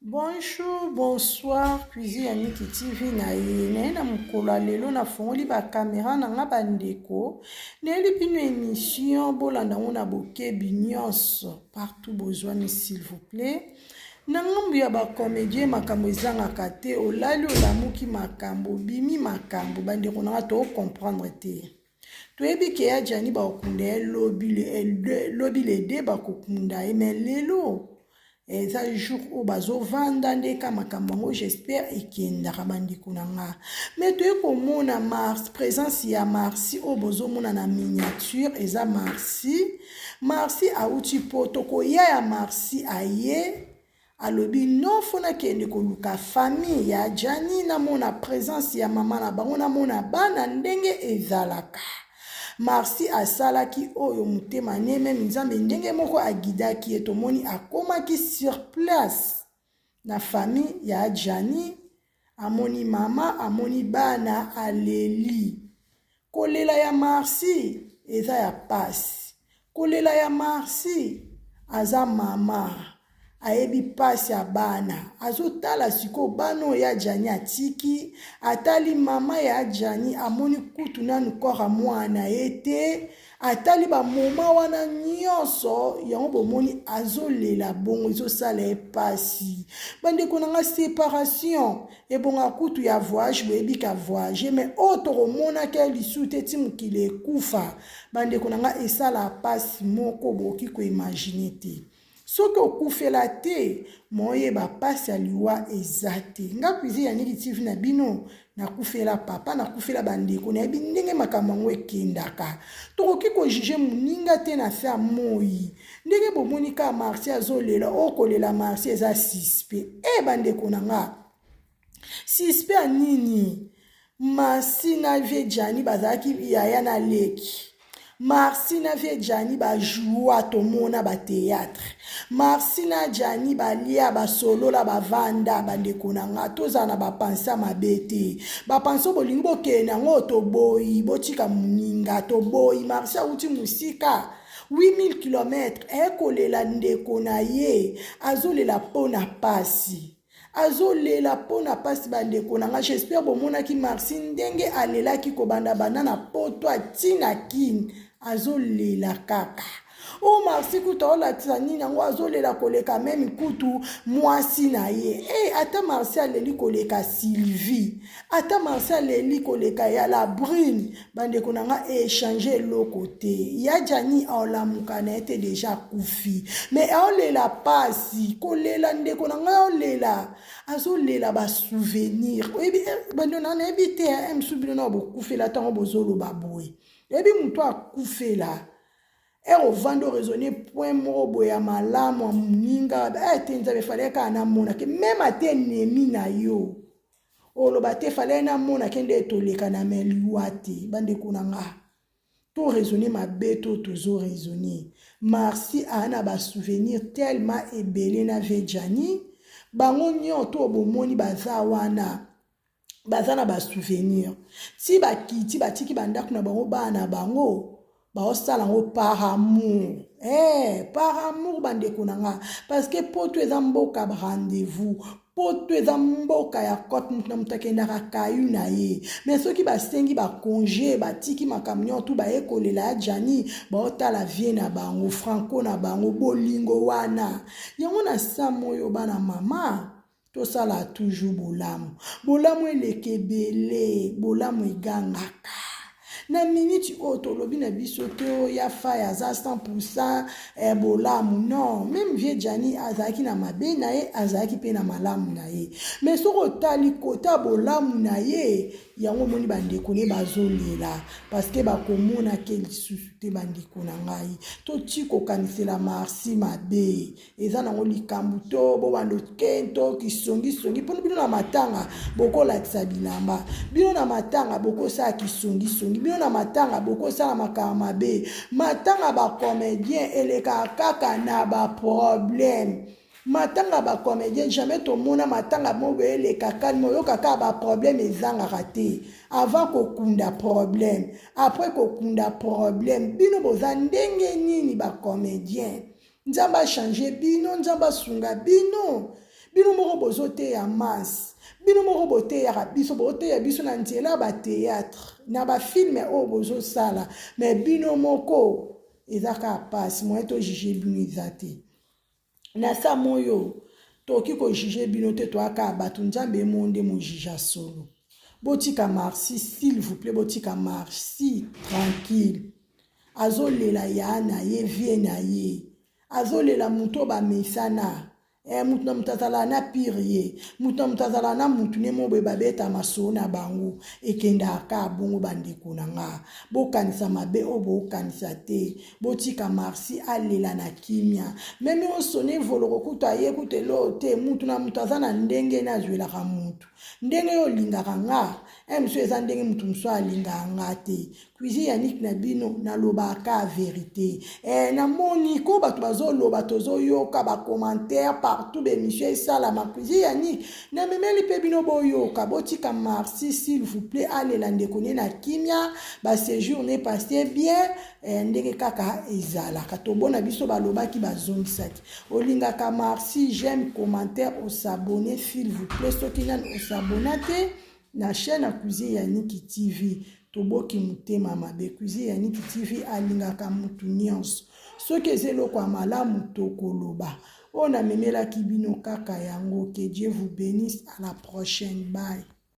Bonjour, bonsoir, cuisine ya Niki TV na ye naye na mokolo ya lelo nafongoli bakamera na nga bandeko nayeli bino émission bolanda yango na bokebi nyonso partout bozwami s'il vous plaît na ngambo ya bacomédien makambo ezangaka te olali olamuki makambo obimi makambo bandeko na nga tocomprendre te toyebi ke ya Gianni bakokunda ye lobi le de bakokunda ye mais lelo eza jour oyo bazovanda nde ka makambo yango j'espère ekendaka bandeko na nga mais toye komona mars présence ya marsi oyo bozomona na miniature eza marsi marsi awuti poto koya ya marsi aye alobi non fo nakende koluka famille ya Gianni namona présence ya mama na bango namona bana ndenge ezalaka marsi asalaki oyo motema ne meme nzambe ndenge moko aguidaki ye tomoni akomaki sur place na famille ya Gianni amoni mama amoni bana aleli kolela ya marsi eza ya pasi kolela ya marsi aza mama ayebi mpasi ya bana azotala sikoyo bana oyo ya Gianni atiki atali mama ya Gianni amoni kutu nanu kora mwana ye te atali bamoma wana nyonso yango bomoni azolela bongo ezosala ye mpasi bandeko na nga séparation ebonga kutu ya voyage boyebi ka voyage mais oyo tokomonaka lisusu te ti mokili ekufa bandeko na nga esala mpasi moko bokoki koimaginer te soki okufela te moyeba mpasi ya liwa eza te nga cuisine ya Niki TV na bino nakufela papa nakufela bandeko nayebi ndenge makambo yango ekendaka tokoki kojuger moninga te na se ya moi ndenge bomoni kaka marsi azolela oyo kolela marsi eza suspect e bandeko na nga suspect ya nini marsi na vieux Gianni bazalaki yaya na leki marsi na vieux Gianni bajua tomona bathéâtre marsi na Gianni balia basolola bavanda bandeko na nga tozala na bapensa mabe te bapensa bolingi bokende yango toboyi botika moninga toboyi marsi awuti mosika 8000 km ekolela ndeko na ye azolela mpo na pasi azolela mpo na mpasi bandeko na nga j'espère bomonaki marsi ndenge alelaki kobanda banda na poto atina kine azolela kaka o marsi kutu aolatisa nini yango azolela koleka même kutu mwasi na ye e ata marsi aleli koleka sylvie ata marsi aleli koleka ya la brune bandeko na nga échange eloko te ya Gianni aolamuka na ye te déjà akufi mais aolela pasi kolela ndeko na ngai aolela azolela basouvenir oyebi bandeko na nayebi te mosusu bino na bokufela ntango bozoloba boye oyebi moto akufela ere ovandi oraisonner point moko boye ya malamu ya moninga te nzambe efale kaka namonake même ate ennemi na yo oloba te fale namonake nde toleka na meliwa te bandeko na nga to raisonner mabe to tozo raisonner marsi aa na basouvenir tellement ebele na vieux Gianni bango nyonso bomoni baza wana baza na basouvenir ti bakiti batiki bandako na bango bana na bango baosala yango par amour par amour bandeko na nga parce que poto eza mboka rendez-vous poto eza mboka ya kote moto na moto akendaka kayu na ye mais soki basengi bacongé batiki makambo nyonso tu baye kolela ya Gianni baotala vie na bango franco na bango bolingo wana yango na sam oyo bana mama tosala toujours bolamu bolamu eleka ebele bolamu egangaka na miniti oyo tolobi na biso te oyo ya fai aza 100 bolamu non même vieux Gianni azalaki na mabe na ye azalaki mpe na malamu na ye mais soki otali kota bolamu na ye yango omoni bandeko ne bazolela parce que bakomonake lisusu te bandeko na ngai toti kokanisela marsi mabe eza nango likambo to bobanda kento kisongisongi mpona bino na matanga bokolatisa bilamba bino na matanga bokosala kisongisongi bino na matanga bokosala makambo mabe matanga bacomédien elekaka kaka na baproblème matanga bacomédien jamais tomona matanga moko eleka calme oyoka kaka baproblème ezangaka te avant kokunda problème après kokunda problème bino boza ndenge nini bacomédien nzambe achange bino nzambe asunga bino. Bino moko bozoteya masse, bino moko boteyaka biso, boteya biso na nzela ya batheatre na bafilme oyo bozosala, me bino moko eza kaka pasi. Moyen tojuge bino eza te na sa moyo, tokoki kojuge bino te, toyaka bato. Nzambe ye mo nde mojuge ya solo. Botika Marci, s'il vous plaît, botika Marci tranquille. Azolela ya na ye vie na ye, azolela moto oyo bamesana. Mutu na mutu azalaka na pire ye, mutu na mutu azalaka na mutu ne mo boye, babeta masolo na bango, ekendaka kaka bongo. Bandeko na nga, bokanisa mabe oyo bokanisa te, botika Marci alela na kimia. Meme osone evoloko kutu aye kutu eloo te. Mutu na mutu aza na ndenge ne azwelaka mutu, ndenge oyo olingaka nga e mosusu eza ndenge mutu mosusu alingaka nga te. Cuisine Yannick na bino, nalobaka verité. Namoni ko bato bazoloba, tozoyoka bacommentaire partout, baémission esalama. Cuisine Yannick namemeli mpe bino, boyoka. Botika Marci, s'il vous plaît, alela ndeko ne na kimia. Baséjour ne passe bien, ndenge kaka ezalaka. Tobona biso balobaki, bazongisaki. Olingaka Marci, j'aime, commentaire, osabonner, s'il vous plaît, soki nani osabona te na chaîne ya Cuisine Yannick TV. Toboki motema mabe. Cuisine Yannick TV alingaka mutu nyonso. Soki eza eloko ya malamu, tokoloba. Oyo namemelaki bino kaka yango. Que Dieu vous bénisse, à la prochaine, bye.